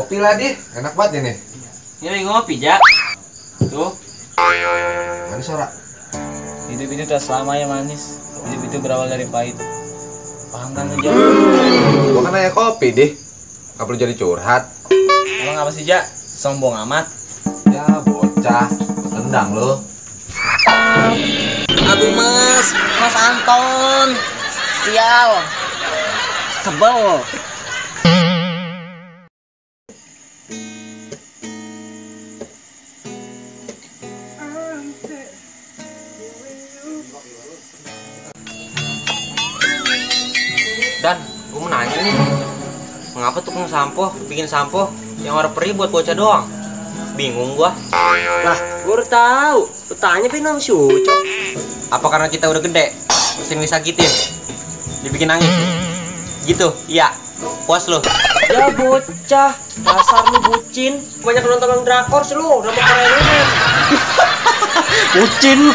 Kopi lah di, enak banget ini. Ini lagi ngopi, Jak. Tuh. Manis ora? Hidup itu tak selamanya manis. Hidup itu berawal dari pahit. Paham kan lu, Jak? Gua kan nanya kopi deh. Gak perlu jadi curhat. Emang apa sih, Jak? Sombong amat. Ya bocah, tendang lo. Aduh, Mas Anton. Sial. Sebel. Dan, gue mau nanya nih, mengapa tukang sampo bikin sampo yang warna peri buat bocah doang? Bingung gua. Lah, gue udah tahu. Lu tanya Pinam si Ucok. Apa karena kita udah gede, sering disakitin, dibikin nangis? Gitu, iya. Puas lu? Ya bocah, dasar lu bucin. Banyak nonton drakor sih lu, drama Korea ini. Bucin.